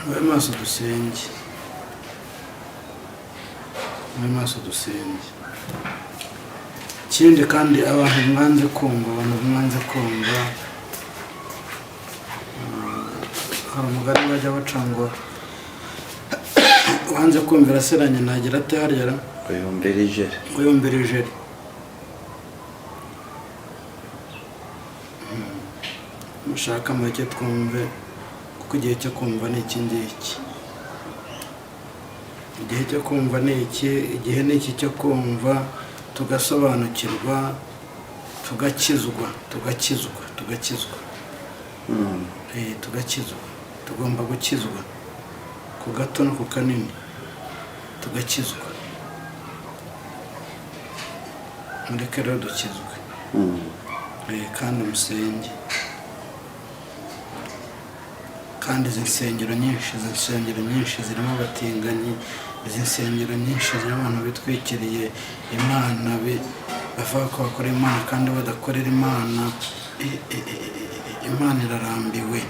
Mube maso dusenge, mube maso dusenge. Ikindi kandi, abantu mwanze kumva, abantu mwanze kumva, hari umugani bajya baca ngo wanze kumvira se na nyina agira ate harya ra? Ngo ijeri. Ngo yumvira ijeri. Mushaka mureke twumve, kuko igihe cyo kumva ni iki ngiki. Igihe cyo kumva ni iki, igihe ni iki cyo kumva, tugasobanukirwa, tugakizwa, tugakizwa, tugakizwa. Tugakizwa, tugomba gukizwa ku gato no ku kanini, tugakizwa. Mureke rero dukizwe. Kandi musenge. Kandi izi nsengero nyinshi, izi nsengero nyinshi zirimo abatinganyi, izi nsengero nyinshi zirimo abantu bitwikiriye Imana, bavuga ko bakora Imana kandi badakorera Imana. Imana irarambiwe,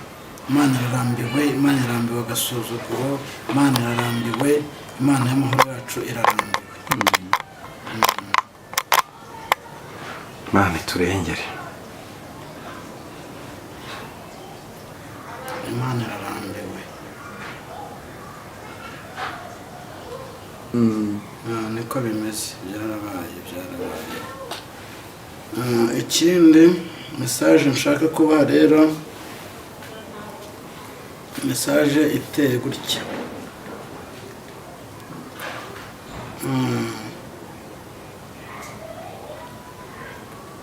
Imana irarambiwe, Imana irambiwe agasuzuguro, Imana irarambiwe, Imana y'amahoro yacu irarambiwe. Imana iturengere. Imana irarambiwe. Niko bimeze, byarabaye, byarabaye. Ikindi message nshaka kubaha rero, message iteye gutya.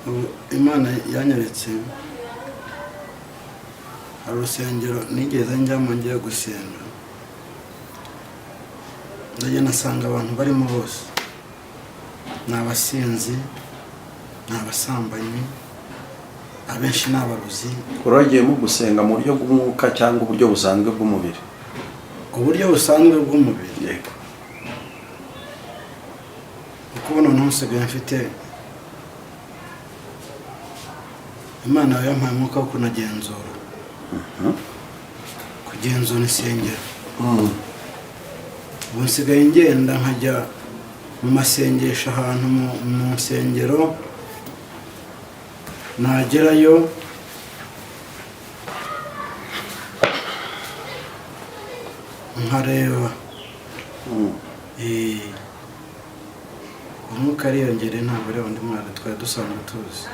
Ubu Imana yanyeretse hari urusengero nigeze njyamo ngiye gusenga, ndagenda nsanga abantu barimo bose ni abasinzi, ni abasambanyi, abenshi ni abarozi. Uragiyemo gusenga mu buryo bw'umwuka cyangwa uburyo busanzwe bw'umubiri? Uburyo busanzwe bw'umubiri. Kuko ubu noneho nsigaye mfite Imana yampaye umwuka wo kunagenzura, kugenzura insengero. Ubu nsigaye ngenda nkajya mu masengesho ahantu mu nsengero, nagerayo nkareba. Umwuka ariyongereye, ntabwo ari undi mwana twari dusanzwe tuzi.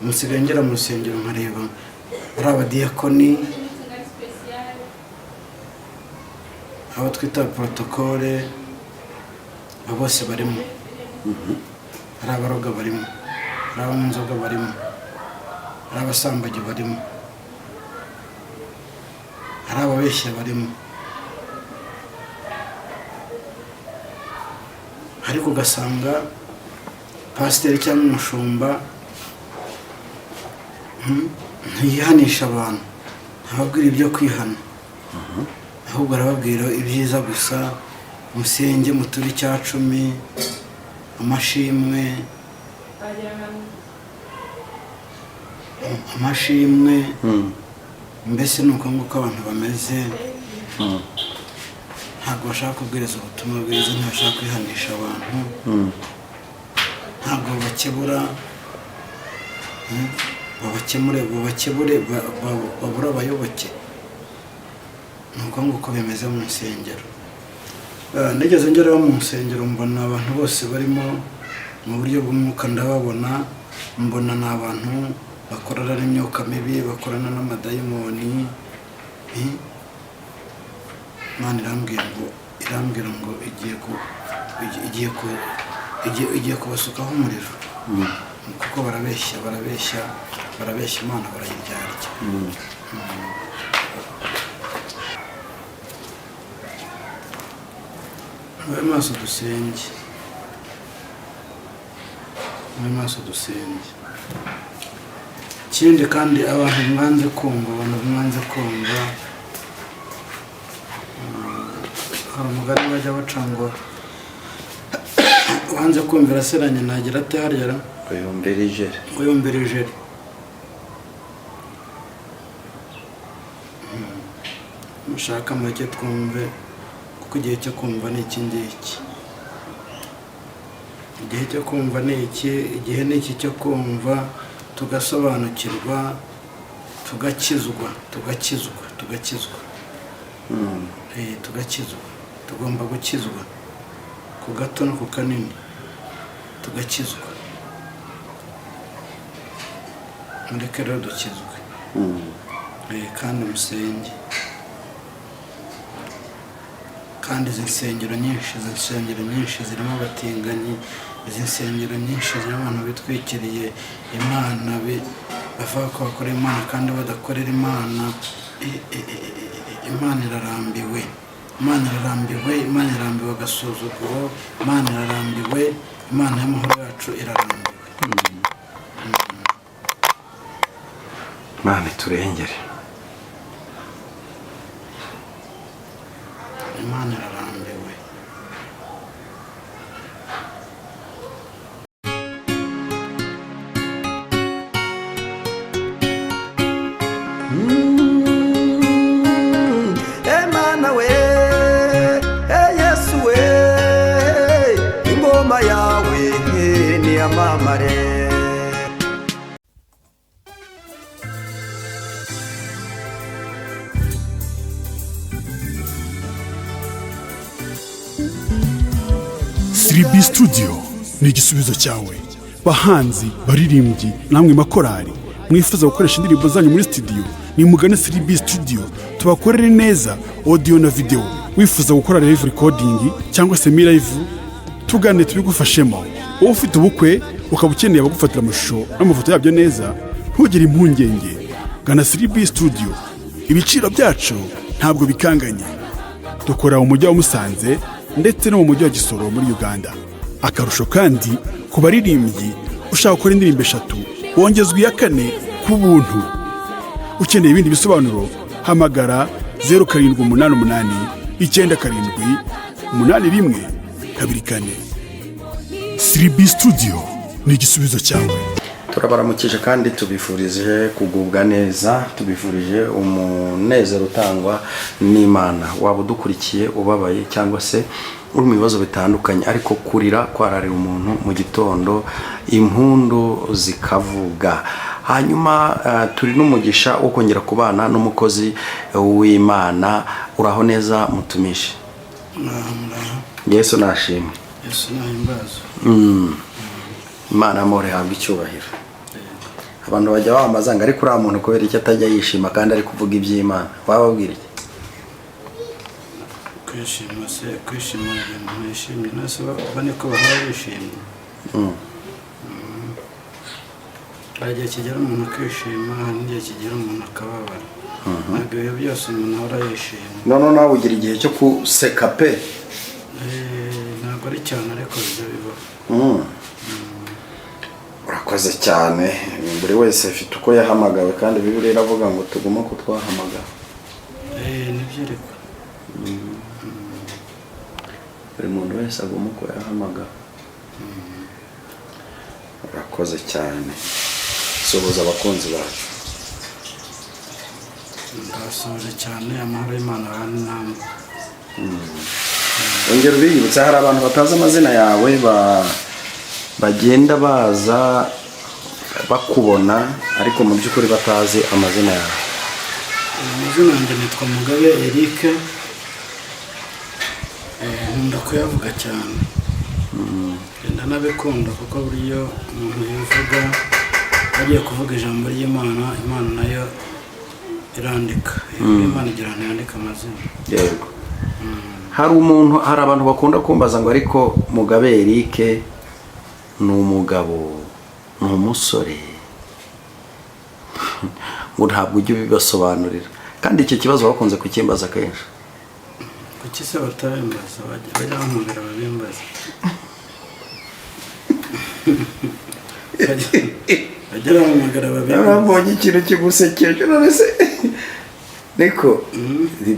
Nsigaye ngera mu rusengero nkareba ari abadiyakoni, abo twita protocole, abo bose barimo, ari abaroga barimo, ari abanywa inzoga barimo, ari abasambanyi barimo, ari ababeshya barimo. Ariko ugasanga pasiteri cyangwa umushumba ntiyihanisha abantu, ntababwira ibyo kwihana, ahubwo arababwira ibyiza gusa: musenge, muture icya cumi, amashimwe, amashimwe. Mbese ni uko nguko abantu bameze. Ntabwo bashaka kubwiriza ubutumwa bwiza, ntibashaka kwihanisha abantu, ntabwo babakebura, babakemure, babakebure, babure abayoboke. Ni uko nguko bimeze mu nsengero. Nigeze ngeraho mu nsengero mbona abantu bose barimo mu buryo bw'umwuka, ndababona, mbona ni abantu bakorana n'imyuka mibi, bakorana n'amadayimoni. Imana irambwira ngo igiye kubasukaho umuriro, kuko barabeshya, barabeshya, barabeshya, Imana barayiryarya. Mube maso dusenge, mube maso dusenge. Ikindi kandi, abantu mwanze kumva, abantu mwanze kumva, hari umugani bajya baca ngo wanze kumvira se na nyina agira ate harya ra? Ngo yumvira ijeri. Ngo yumvira ijeri. Mushaka mureke twumve, kuko igihe cyo kumva ni iki ngiki. Igihe cyo kumva ni iki, igihe ni iki cyo kumva tugasobanukirwa, tugakizwa, tugakizwa, tugakizwa. Tugakizwa, tugomba gukizwa ku gato no ku kanini, tugakizwa. Mureke rero dukizwe. Kandi musenge. Kandi izi nsengero nyinshi, izi nsengero nyinshi zirimo abatinganyi, izi nsengero nyinshi zirimo abantu bitwikiriye Imana, bavuga ko bakorera Imana kandi badakorera Imana. Imana irarambiwe, Imana irarambiwe, Imana irambiwe agasuzuguro, Imana irarambiwe, Imana y'amahoro yacu irarambiwe. Imana iturengere. Imana irarambiwe. Emana we, e Yesu we, ingoma yawe niyamamare. 3B Studio ni igisubizo cyawe. Bahanzi, baririmbyi, namwe makorari mwifuza gukoresha indirimbo zanyu muri studio, nimugane 3B Studio tubakorere neza audio na video. Wifuza gukora live recording cyangwa se mi live, tugane tubigufashemo. Wowe ufite ubukwe ukaba ukeneye abagufatira amashusho n'amafoto yabyo neza, ntugire impungenge, gana 3B Studio. Ibiciro byacu ntabwo bikanganye. Dukora mu mujyi wa Musanze ndetse no mu mujyi wa Gisoro muri Uganda. Akarusho kandi, ku baririmbyi ushaka gukora indirimbo eshatu wongezwa iya kane ku buntu. Ukeneye ibindi bisobanuro, hamagara 0788 97 81 24. 3B Studio ni igisubizo cyawe. Turabaramukije kandi tubifurije kugubwa neza, tubifurije umunezero utangwa n'Imana. Waba udukurikiye ubabaye cyangwa se uri mu bibazo bitandukanye, ariko kurira kwararira umuntu mu gitondo impundu zikavuga. Hanyuma turi n'umugisha wo kongera kubana n'umukozi w'Imana. Uraho neza mutumishi? Muraho, muraho. Yesu nashimwe. Yesu nahimbaza. Imana y'amahoro ihabwa icyubahiro. Abantu bajya bambaza ngo ariko uriya muntu kubera icyo atajya yishima kandi ari kuvuga iby'Imana, wababwira iki? Kwishima se, kwishima ibintu yishimye nase ba niko bahora bishimye. Hari igihe kigera umuntu akishima, hari n'igihe kigera umuntu akababara. Ntabwo ibyo byose umuntu ahora yishimye. Noneho nawe ugira igihe cyo guseka pe? Ntabwo ari cyane, ariko bijya bibaho. Urakoze cyane. Buri wese afite uko yahamagawe, kandi Bibiliya iravuga ngo tugume uko twahamagawe. Nibyo ariko. Buri muntu wese aguma uko yahamagawe. Urakoze cyane. Suhuza abakunzi bacu. Ndabasuhuje cyane, amahoro y'Imana abane namwe. Ongera ubiyibutsa, hari abantu batazi amazina yawe, bagenda baza bakubona ariko mu by'ukuri batazi amazina yawe. Amazina yanjye nitwa Mugabe Eric. Nkunda kuyavuga cyane, ndanabikunda, kuko buryo umuntu yivuga agiye kuvuga ijambo ry'Imana, Imana nayo irandika. Imana igira ahantu yandika amazina. Yego. Hari umuntu, hari abantu bakunda kumbaza ngo ariko Mugabe Eric ni umugabo, ni umusore, ngo ntabwo ujya ubibasobanurira, kandi icyo kibazo bakunze kukimbaza kenshi. Kuki se batabimbaza? Bajya bampamagara babimbaza, bajya bampamagara babimbaza. Mbonye ikintu kigusekeje. None se niko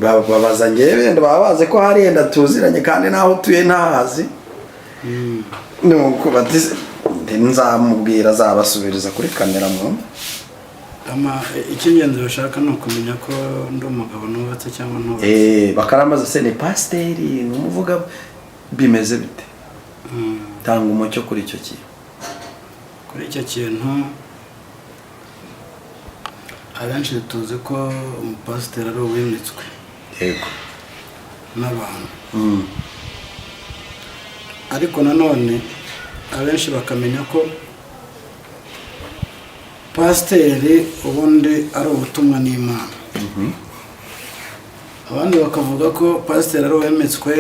babaza ngewe, wenda baba bazi ko hari yenda tuziranye kandi naho utuye ntahazi. Nuko bati nzamubwira azabasubiriza kuri kamera mu Icy'ingenzi bashaka ni ukumenya ko ndi umugabo nubatse cyangwa ntubatse. Bakarambaza se ni pasiteri, ni umuvuga, bimeze bite? Tanga umucyo kuri icyo kintu. Kuri icyo kintu, abenshi tuzi ko umupasiteri ari uwimitswe n'abantu, ariko nanone abenshi bakamenya ko pasiteri ubundi ari ubutumwa n'Imana. Abandi bakavuga ko pasiteri ari uwemetswe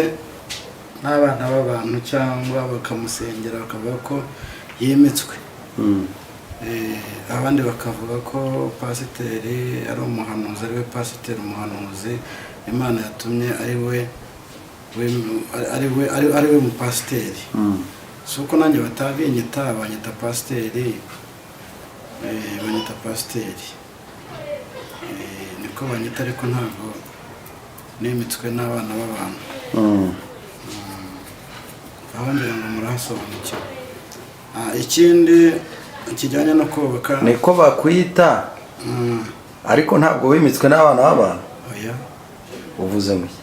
n'abana b'abantu, cyangwa bakamusengera bakavuga ko yimitswe. Abandi bakavuga ko pasiteri ari umuhanuzi, ari we pasiteri umuhanuzi Imana yatumye, ari we mupasiteri. Si uko nanjye batabinyita, banyita pasiteri, banyita pasiteri, niko banyita, ariko ntabwo nemetswe n'abana b'abantu. Aho ngira ngo murahasobanukiwe. Ikindi kijyanye no kubaka. Niko bakwita, ariko ntabwo wimitswe n'abana b'abantu. Oya. Uvuze ngo iki?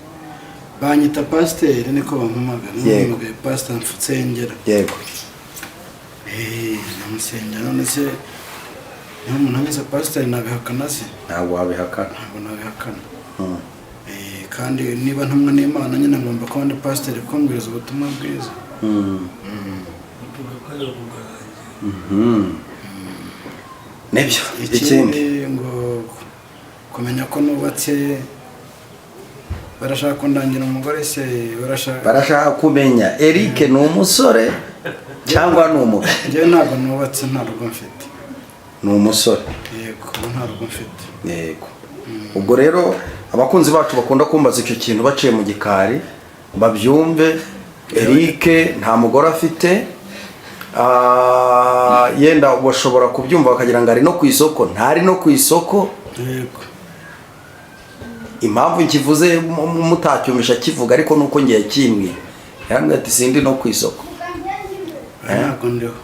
Banyita pasiteri, niko bampamagara. Bampamagaye pasiteri nsengera. Ndamusengera. None se niba umuntu anyise pasiteri nabihakana se? Ntabwo wabihakana. Ntabwo nabihakana. Kandi niba ntumwa n'Imana nyine, ngomba kuba ndi pasiteri kumbwiriza ubutumwa bwiza. Nibyo, ikindi? Ikindi ngo kumenya ko nubatse, barashaka kundangira umugore se, barashaka? Barashaka kumenya Eric ni umusore cyangwa ni umugabo? Njyewe ntabwo nubatse, nta rugo mfite. Ni umusore? Yego, ubu nta rugo mfite. Yego. Ubwo rero abakunzi bacu bakunda kumbaza icyo kintu baciye mu gikari babyumve: Eric nta mugore afite. Yenda bashobora kubyumva bakagira ngo ari no ku isoko. Ntari no ku isoko. Impamvu nkivuze mutacyumvisha kivuga, ariko nuko ngiye kimbwiye, yarambwira ati sindi no ku isoko. Ntabwo ndiho.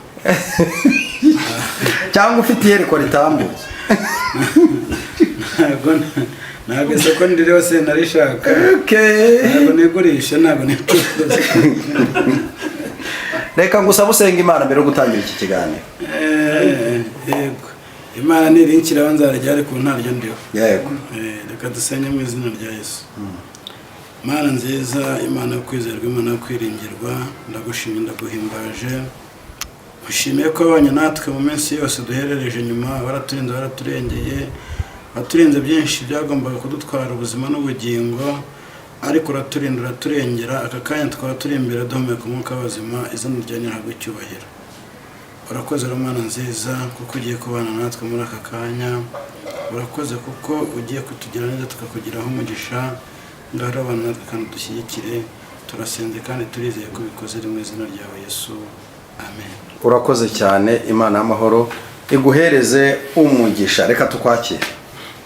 Cyangwa ufite iyerekwa ritambutse? Ntabwo isoko ndiriho, sinarishaka. Ntabwo nigurisha, ntabwo nicuruza. Reka ngusabe usenga Imana mbere yo gutangira iki kiganiro. Yego, Imana nirinkiraho nzarya, ariko ubu ntaryo ndiho. Reka dusenge mu izina rya Yesu. Mana nziza, Imana yo kwizerwa, Imana yo kwiringirwa, ndagushimye, ndaguhimbaje. Ushimiye ko wabanye natwe mu minsi yose duherereje inyuma, waraturinze, waraturengeye, waturinze byinshi byagombaga kudutwara ubuzima n'ubugingo, ariko uraturinda, uraturengera. Aka kanya tukaba turi imbere duhumeka umwuka w'abazima. Izina ryawe ntihabwe icyubahiro. Urakoze rero Mana nziza, kuko ugiye kubana natwe muri aka kanya. Urakoze kuko ugiye kutugira neza, tukakugiraho umugisha. Ngaho abana natwe kandi dushyigikire. Turasenze kandi turizeye ko ubikoze mu izina ryawe Yesu, amen. Urakoze cyane, Imana y'amahoro iguhereze umugisha. Reka tukwakire,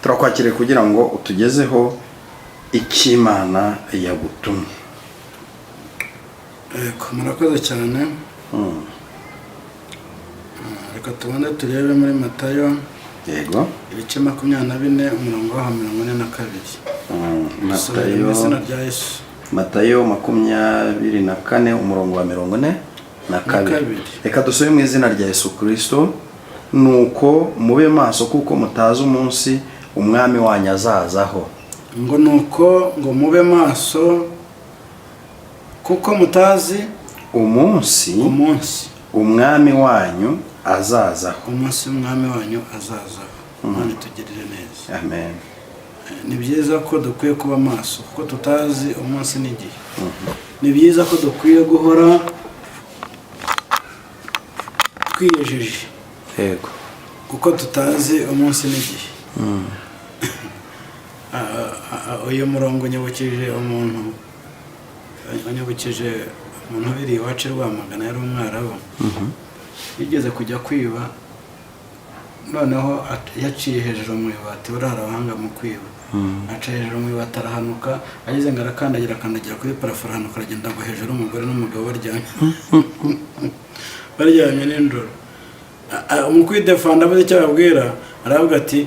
turakwakiriye kugira ngo utugezeho icyo Imana yagutumye. Yego, murakoze cyane. Reka tubanze turebe muri Matayo, ibice 24, umurongo wa 42. Dusubire mu izina Matayo. rya Yesu. Matayo 24, umurongo wa 42. Kabiri. Reka dusome mu izina rya Yesu Kirisito: "Nuko mube maso, kuko mutazi umunsi umwami wanyu azazaho." Ngo nuko ngo mube maso, kuko mutazi umunsi umunsi umwami wanyu azazaho. Umunsi w'umwami wanyu azazaho. Imana itugirire neza. Amen. Ni byiza ko dukwiye kuba maso, kuko tutazi umunsi n'igihe. Ni byiza ko dukwiye guhora twiyejeje, kuko tutazi umunsi n'igihe. Uyu murongo unyibukije umuntu uri iwacu i Rwamagana, yari umwarabu, yigeze kujya kwiba. Noneho yaciye hejuru mu ibati. Buriya hari abahanga mu kwiba. Aca hejuru mu ibati, arahanuka, ageze ngo arakandagira, akandagira kuri parafo, arahanuka, aragenda ngo hejuru umugore n'umugabo baryamye nijoro. Mu kwidefanda abuze icyo ababwira, aravuga ati: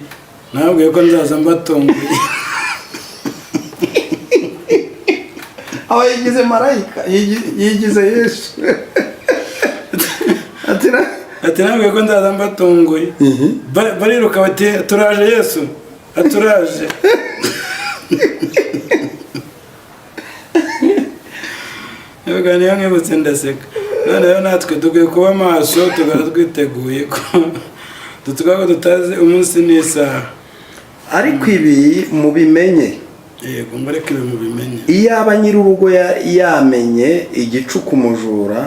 "Nababwiye ko nzaza mbatunguye." Aba yigize marayika, yigize Yesu, ati Ati: "Nababwiye ko nzaza mbatunguye." Bariruka bati: "Turaje Yesu, aturaje." Yego, niyo nkibutse ndaseka. Noneho natwe dukwiye kuba maso, tugahora twiteguye ko tutuvuga ko tutazi umunsi n'isaha. Ariko ibi mubimenye. Yego, ngo ariko ibi mubimenye. Iyaba nyir'urugo yamenye igicuku umujura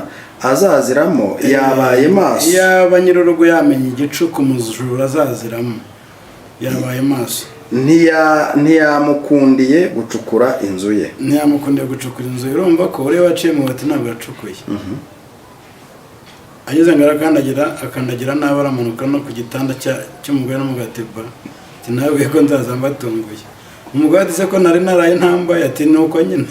azaziramo, yabaye maso. Iyaba nyir'urugo yamenye igicuku umujura azaziramo, yabaye maso. Ntiyamukundiye gucukura inzu ye. Ntiyamukundiye gucukura inzu. Urumva ko uriya waciye mu bati ntabwo yacukuye. Ageze ngo arakandagira, akandagira nabi, aramanuka no ku gitanda cy'umugore n'umugabo. Ati: "Ba," ati, "nabwiye ko nzaza mbatunguye." Umugore ati: "Se ko nari naraye ntambaye?" Ati: "Ni uko nyine,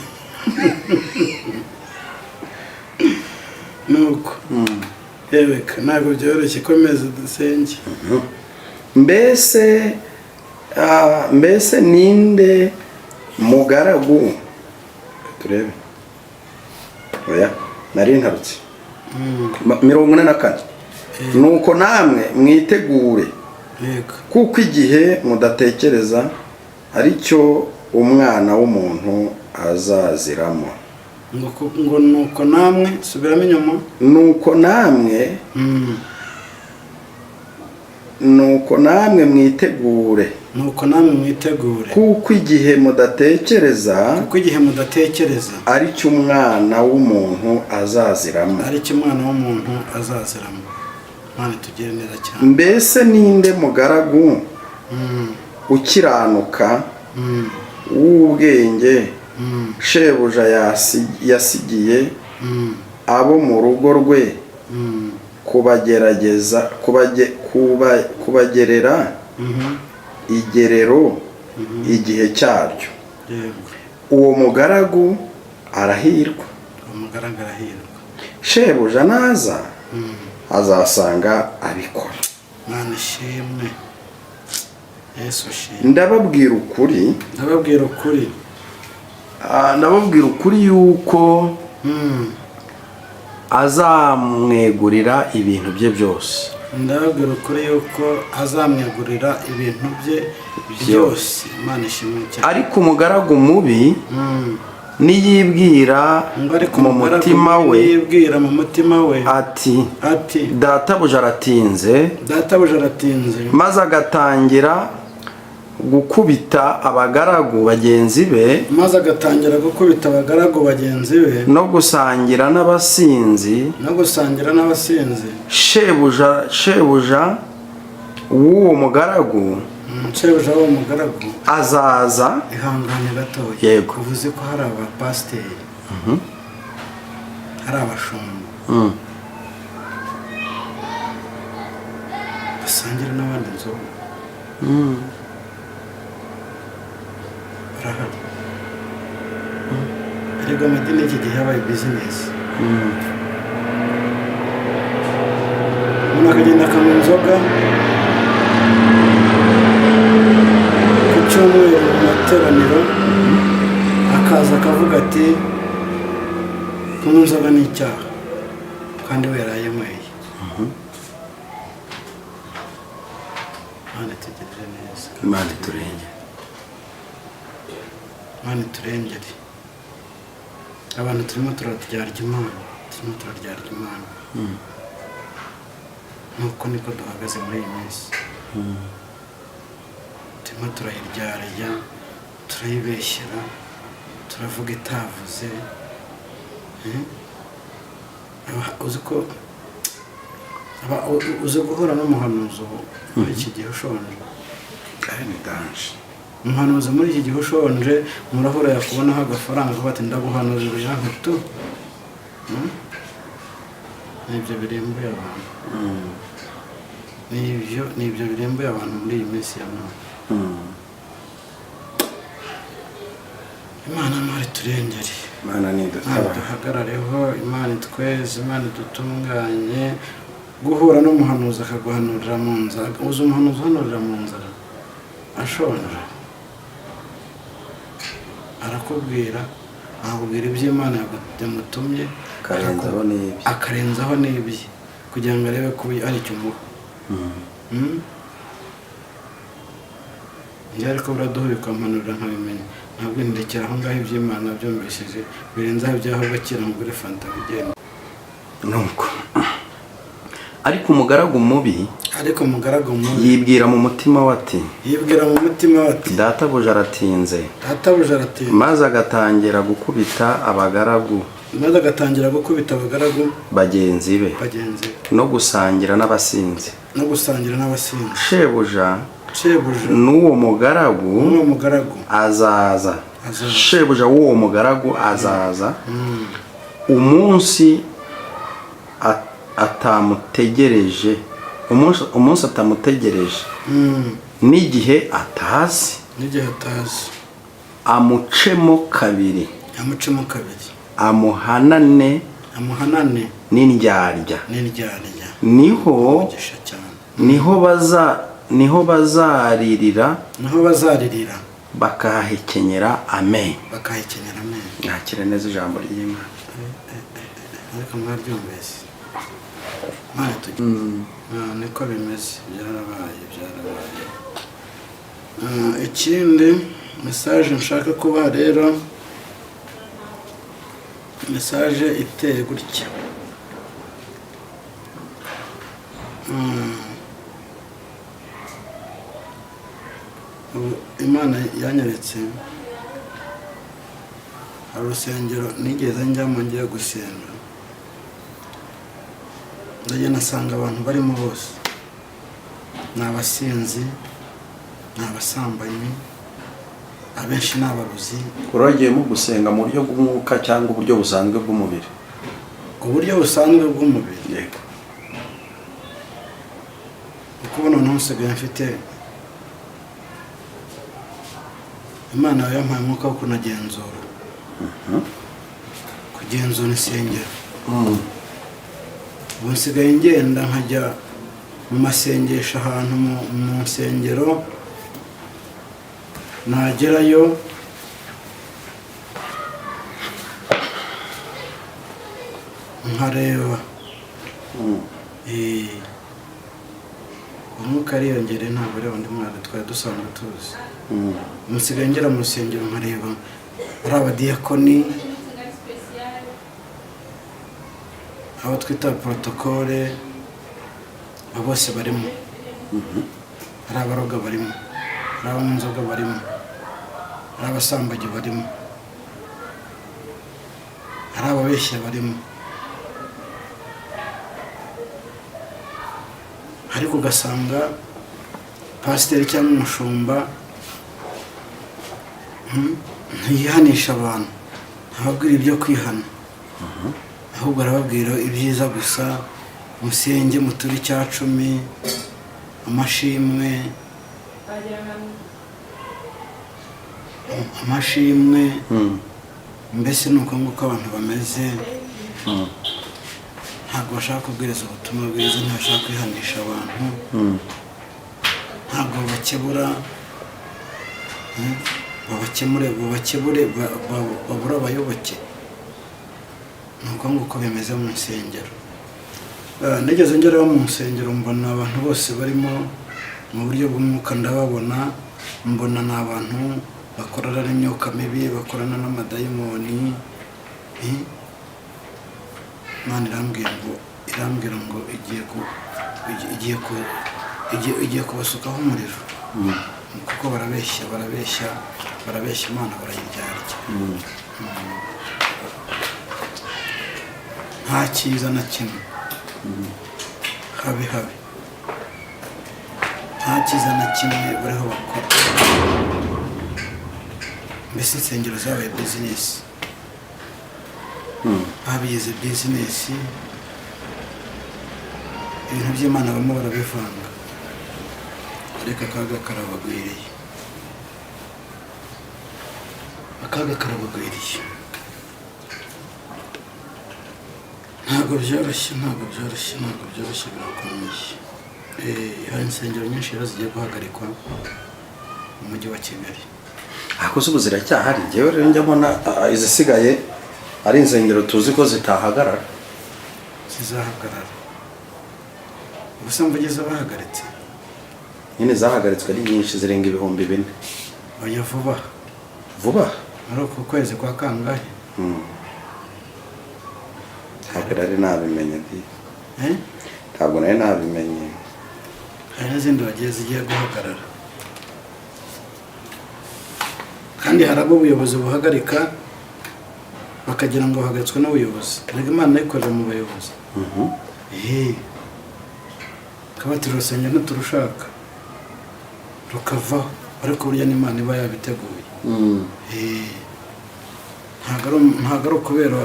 ni uko." Yeweka, ntabwo byoroshye. Komeza dusenge. Mbese ninde mugaragu? Turebe, oya, nari ntarutse. 44: Nuko namwe mwitegure, kuko igihe mudatekereza aricyo Umwana w'umuntu azaziramo. Ngo nuko namwe, subiramo inyuma. Nuko namwe Nuko namwe mwitegure, Nuko namwe mwitegure, kuko igihe mudatekereza kuko igihe mudatekereza aricyo Umwana w'umuntu azaziramo. Aricyo Umwana w'umuntu azaziramo. Imana itugire neza cyane. Mbese ninde mugaragu ukiranuka, w'ubwenge, shebuja yasigiye abo mu rugo rwe kubagerageza, kubagerera igerero igihe cyaryo? Uwo mugaragu arahirwa Umugaragu arahirwa shebuja naza azasanga abikora. Imana ishimwe, Yesu ushimwe. Ndababwira ukuri, Ndababwira ukuri, ndababwira ukuri yuko azamwegurira ibintu bye byose. Ndababwira ukuri yuko azamwegurira ibintu bye byose. Imana ishimwe cyane. Ariko umugaragu mubi niyibwira Ngo ariko mu umugaragu mutima we yibwira mu mutima we ati: ati: "Databuja aratinze," "Databuja aratinze," maze agatangira gukubita abagaragu bagenzi be, maze agatangira gukubita abagaragu bagenzi be, no gusangira n'abasinzi, no gusangira n'abasinzi, shebuja w'uwo mugaragu shebuja w'uwo mugaragu azaza. Ihangane gatoya. Yego. Uvuze ko hari abapasiteri, hari abashumba basangira n'abandi inzoga. Barahari. Erega amadini y'iki gihe yabaye bizinesi. Umuntu akagenda akanywa inzoga ku cyumweru mu materaniro, akaza akavuga ati: "Kunywa inzoga ni icyaha," kandi we yarayanyweye. Imana itugirire neza. Imana iturenge. Imana iturengere. Abantu turimo turaryarya Imana, turimo turaryarya Imana. Nuko niko duhagaze muri iyi minsi, turimo turayiryarya, turayibeshyera, turavuga itavuze. Eh? Uzi ko uzi guhura n'umuhanuzi ubu muri iki gihe ushonje? Ni danger. Umuhanuzi muri iki gihe ushonje, murahura, yakubonaho agafaranga akavuga ati: "Ndaguhanurira uyanke tu." Nibyo birimbuye abantu, nibyo birimbuye abantu muri iyi minsi ya none. Imana ntore turengere. Imana Imana nidutabara. duhagarareho, Imana itweze, Imana idutunganye. Guhura n'umuhanuzi akaguhanurira mu nzara. Uzi umuhanuzi uhanurira mu nzara ashonje? Arakubwira, akakubwira iby'Imana yamutumye. Akarenzaho n'ibye. Akarenzaho n'ibye kugira ngo arebe ko ari icyo umuha. Njye ariko buraduha bikampanurira nkabimenya, ntabwo ndekera aho ngaho. Iby'Imana byumvishije birenzeho ibyaho, bakira mugure fanta bigenda. Nuko ariko umugaragu mubi Ariko umugaragu mubi yibwira mu mutima we ati: Yibwira mu mutima we ati: "Databuja aratinze." "Databuja aratinze." Maze agatangira gukubita abagaragu Maze agatangira gukubita abagaragu bagenzi be bagenzi be no gusangira n'abasinzi. No gusangira n'abasinzi. Shebuja Shebuja n'uwo mugaragu n'uwo mugaragu azaza Azaza. Shebuja w'uwo mugaragu azaza umunsi atamutegereje, umunsi atamutegereje n'igihe atazi, N'igihe atazi, amucemo kabiri, amucemo kabiri, amuhanane amuhanane n'indyarya. N'indyarya. Niho Umugisha cyane. Niho bazaririra Niho bazaririra bakahahekenyera amenyo. Bakahekenyera amenyo. Nakire neza ijambo ry'Imana. Ariko mwaryumvise? Mana tujya. Niko bimeze, byarabaye, byarabaye. Ikindi message nshaka kubaha rero, message iteye gutya. Ubu Imana yanyeretse, hari urusengero nigeze njyamo ngiye gusenga, ndagenda asanga abantu barimo bose ni abasinzi, ni abasambanyi, abenshi ni abarozi. Uragiyemo gusenga mu buryo bw'umwuka cyangwa uburyo busanzwe bw'umubiri? Uburyo busanzwe bw'umubiri. Kuko ubu noneho nsigaye mfite Imana yampaye umwuka wo kunagenzura, kugenzura insengero. Ubu nsigaye ngenda nkajya mu masengesho ahantu mu nsengero, nagerayo nkareba. Umwuka ariyongereye, ntabwo areba undi mwana twari dusanzwe tuzi. Nsigaye ngera mu rusengero nkareba ari abadiyakoni, abo twita protocole, abo bose barimo, ari abaroga barimo, ari abanywa inzoga barimo, ari abasambanyi barimo, ari ababeshya barimo. Ariko ugasanga pasiteri cyangwa umushumba ntiyihanisha abantu, ntababwira ibyo kwihana, ahubwo arababwira ibyiza gusa: musenge, muture icya cumi, amashimwe, amashimwe. Mbese ni uko nguko abantu bameze. Ntabwo bashaka kubwiriza ubutumwa bwiza, ntibashaka kwihanisha abantu, ntabwo babakebura, babakemure, babakebure babure abayoboke. Ni uko nguko bimeze mu nsengero. Nigeze ngerayo mu nsengero, mbona abantu bose barimo mu buryo bw'umwuka, ndababona, mbona ni abantu bakorana n'imyuka mibi, bakorana n'amadayimoni. Imana irambwira ngo igiye kubasukaho umuriro, kuko barabeshya, barabeshya, barabeshya, Imana barayiryarya. Nta cyiza na kimwe, habe habe, nta cyiza na kimwe bariho bakora. Mbese insengero zabaye business, babigize business. Ibintu by'Imana bamwe barabivanga, ariko akaga karabagwiriye, akaga karabagwiriye. Ntabwo byoroshye, ntabwo byoroshye, ntabwo byoroshye, birakomeye. Hari insengero nyinshi rero zigiye guhagarikwa mu mujyi wa Kigali. Ariko se ubu ziracyahari? Njyewe rero njya mbona izisigaye ari insengero tuzi ko zitahagarara. Zizahagarara. Ubusa mvugizi bahagaritse. Nyine zahagaritswe ari nyinshi, zirenga 4000. Oya, vuba. Vuba. Muri uku kwezi kwa kangahe? Ntabwo nari nabimenye di. Eh? Ntabwo nari nabimenye. Hari n'izindi bagiye zigiye guhagarara, kandi hari abo ubuyobozi buhagarika bakagira ngo bahagaritswe n'ubuyobozi, ariko Imana ikorera mu bayobozi. Kabatira urusengero ntiturushaka rukavaho, ariko burya n'Imana iba yabiteguye. Ntabwo ari ukubera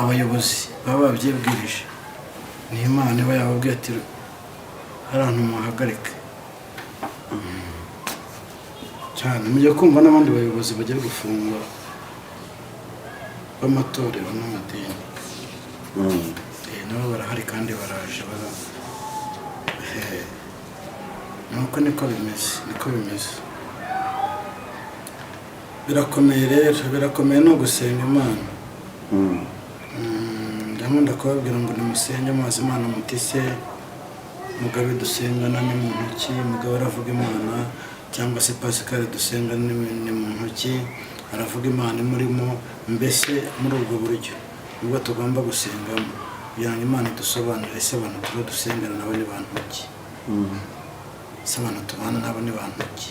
abayobozi baba babyibwirije, ni Imana iba yababwiye ati hari ahantu muhagarike cyane. Mujya kumva n'abandi bayobozi bagiye gufungwa b'amatorero n'amadini. Nabo barahari kandi baraje bara. Nuko niko bimeze, niko bimeze, birakomeye rero, birakomeye no gusenga Imana. Ndakunda kubabwira ngo nimusenge amazi Imana mutise Mugabe dusengana ni mu ntoki, Mugabe aravuga Imana, cyangwa se Pascal dusengana ni mu ntoki, aravuga Imana imurimo. Mbese muri ubwo buryo nibwo tugomba gusengamo kugira ngo Imana idusobanurire: ese abantu turiho dusengana nabo ni bantu ki? Ese abantu tubana nabo ni bantu ki?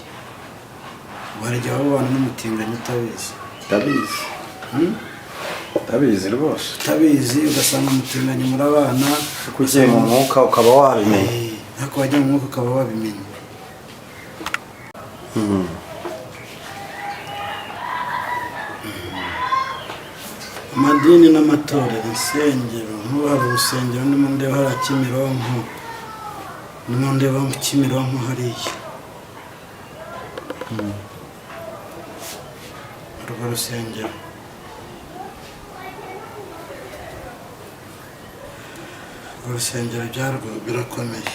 Ubu hari igihe waba ubana n'umutinganyi utabizi. Ndabizi. Ndabizi rwose. Utabizi, ugasanga umutinganyi murabana. Kuko ugiye mu mwuka ukaba wabimenya. Ariko wajya mu mwuka ukaba wabimenya. Amadini n'amatorero, insengero, nk'ubu hari urusengero ndimo ndeba hariya Kimironko, ndimo ndeba mu Kimironko hariya. Urwo rusengero urwo rusengero byarwo birakomeye,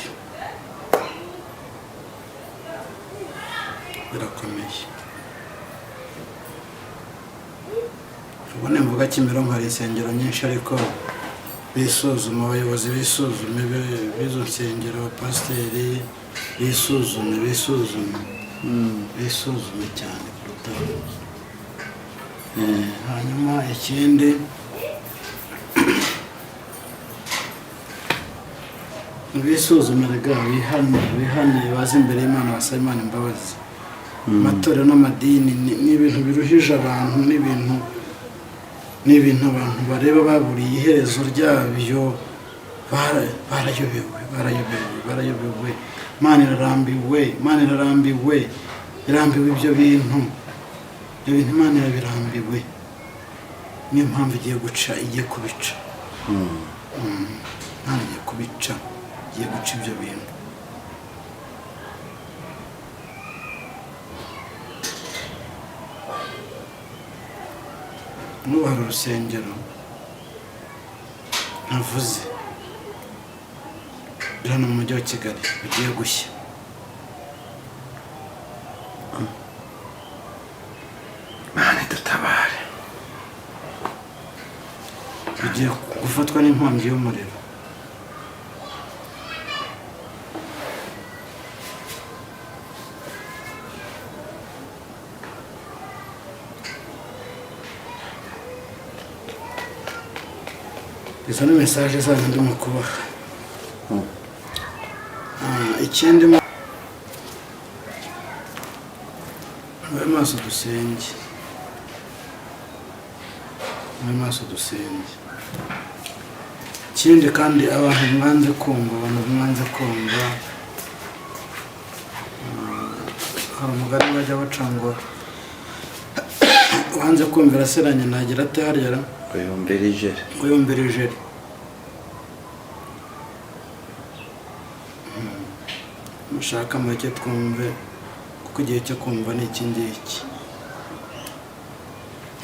birakomeye. Ubu nimvuga Kimironko hari insengero nyinshi, ariko bisuzuma, abayobozi bisuzume b'izo nsengero, abapasiteri bisuzume, bisuzume, bisuzume cyane kurutaho. Hanyuma ikindi, bisuzume rega, bihane, bihane, baze imbere y'Imana basaba Imana imbabazi. Amatorero n'amadini ni ibintu biruhije abantu, ni ibintu abantu bareba baburiye iherezo ryabyo, barayobewe, barayobewe, barayobewe. Imana irarambiwe, Imana irarambiwe, irambiwe ibyo bintu, ibyo bintu Imana irabirambiwe, niyo mpamvu igiye guca, igiye kubica. Imana igiye kubica, igiye guca ibyo bintu. N'ubu hari urusengero ntavuze ruri hano mu mujyi wa Kigali rugiye gushya. Mana dutabare. Rugiye gufatwa n'inkongi y'umuriro. Izo ni message zanyu ndimo kubaha. Ikindi, mube maso dusenge, mube maso dusenge. Ikindi kandi, abantu mwanze kumva, abantu mwanze kumva, hari umugani bajya baca ngo wanze kumvira aseranye nagira ate harya ra? Ngo yumvire ijeri. Ngo yumvire ijeri. Mushaka mureke twumve, kuko igihe cyo kumva ni iki ngiki,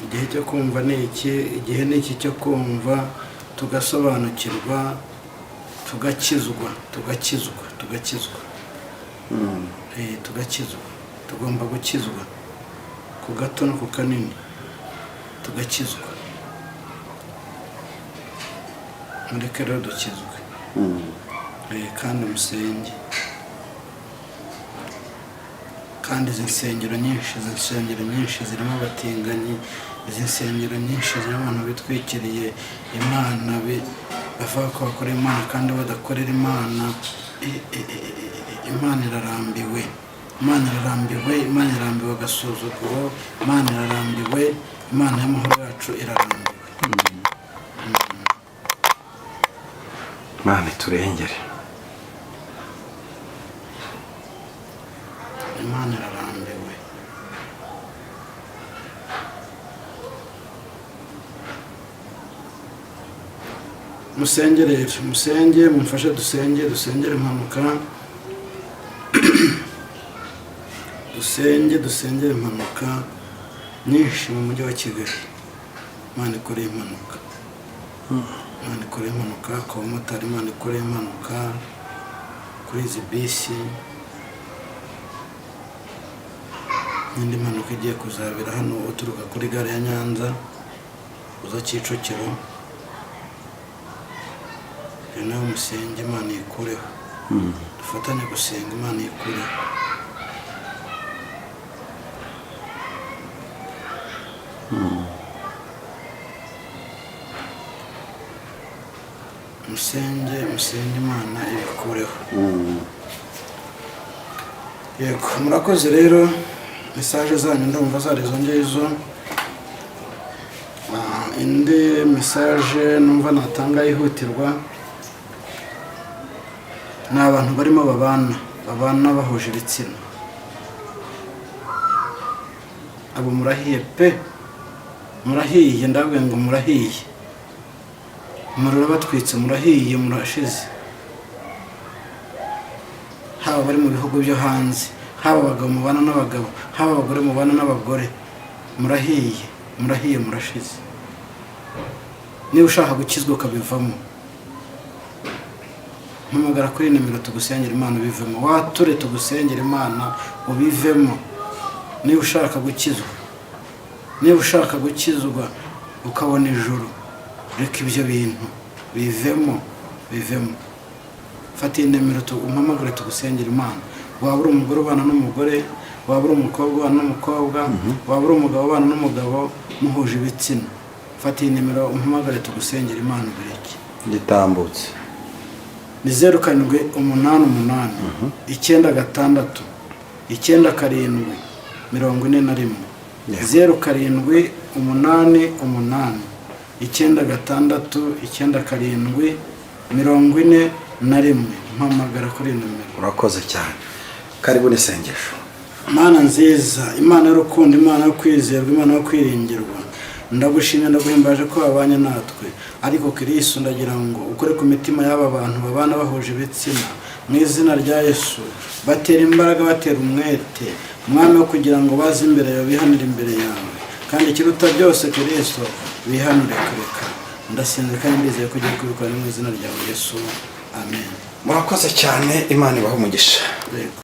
igihe cyo kumva ni iki, igihe ni iki cyo kumva. Tugasobanukirwa, tugakizwa, tugakizwa, tugakizwa. Tugakizwa, tugomba gukizwa ku gato no ku kanini, tugakizwa. Mureke rero dukizwe. Kandi musenge. Kandi izi nsengero nyinshi, izi nsengero nyinshi zirimo abatinganyi, izi nsengero nyinshi zirimo abantu bitwikiriye Imana, bavuga ko bakora Imana kandi badakorera Imana. Imana irarambiwe, Imana irarambiwe, Imana irambiwe agasuzuguro, Imana irarambiwe, Imana y'amahoro yacu irarambiwe. Imana iturengere. Imana irarambiwe. Musenge rero, musenge, mumfashe dusenge, dusengere impanuka, dusenge, dusengere impanuka nyinshi mu mujyi wa Kigali. Imana ikoreye impanuka, Imana ikoreye impanuka ku bamotari, Imana ikoreye impanuka kuri izi bisi, n'indi mpanuka igiye kuzabera hano uturuka kuri gare ya Nyanza uza Kicukiro. Rero nawe musenge, Imana iyikureho. Dufatanye gusenga, Imana iyikureho. Musenge, musenge, Imana ibikureho. Yego, murakoze rero. Message zanyu ndumva zari izo ngizo. Indi message numva natanga yihutirwa ni abantu barimo babana bahuje ibitsina. Abo murahiye pe, murahiye, ndababwira ngo murahiye, umuriro batwitse, murahiye, murashize. Haba abari mu bihugu byo hanze, haba abagabo mubana n'abagabo, haba abagore mubana n'abagore, murahiye, murahiye, murashize. Niba ushaka gukizwa ukabivamo, mpamagara kuri nimero tugusengera Imana ubivemo, wature tugusengera Imana ubivemo. Niba ushaka gukizwa, niba ushaka gukizwa ukabona ijuru, reka ibyo bintu bivemo, bivemo. Fata iyi nimero umpamagare tugusengera Imana. Waba uri umugore ubana n'umugore, waba uri umukobwa ubana n'umukobwa, waba uri umugabo ubana n'umugabo muhuje ibitsina, fata iyi nimero umpamagare tugusengera Imana ubireke. Gitambutse. Ni 0 7 8 8 9 6 9 7 41. 0 7 8 8 9 6 9 7 41. Mpamagara kuri iyi nimero. Urakoze cyane. Karibu n'isengesho. Mana nziza, Imana y'urukundo, Imana yo kwizerwa, Imana yo kwiringirwa, ndagushimye, ndaguhimbaje ko wabanye natwe. Ariko Kristo, ndagira ngo ukore ku mitima y'aba bantu babana bahuje ibitsina mu izina rya Yesu, batera imbaraga, batera umwete, Mwami, wo kugira ngo baze imbere yawe, bihanire imbere yawe, kandi ikiruta byose Kristo, bihanure kureka. Ndasenze kandi ndizeye ko ugiye kubikora mu izina ryawe Yesu, amen. Murakoze cyane, Imana ibahe umugisha. Yego.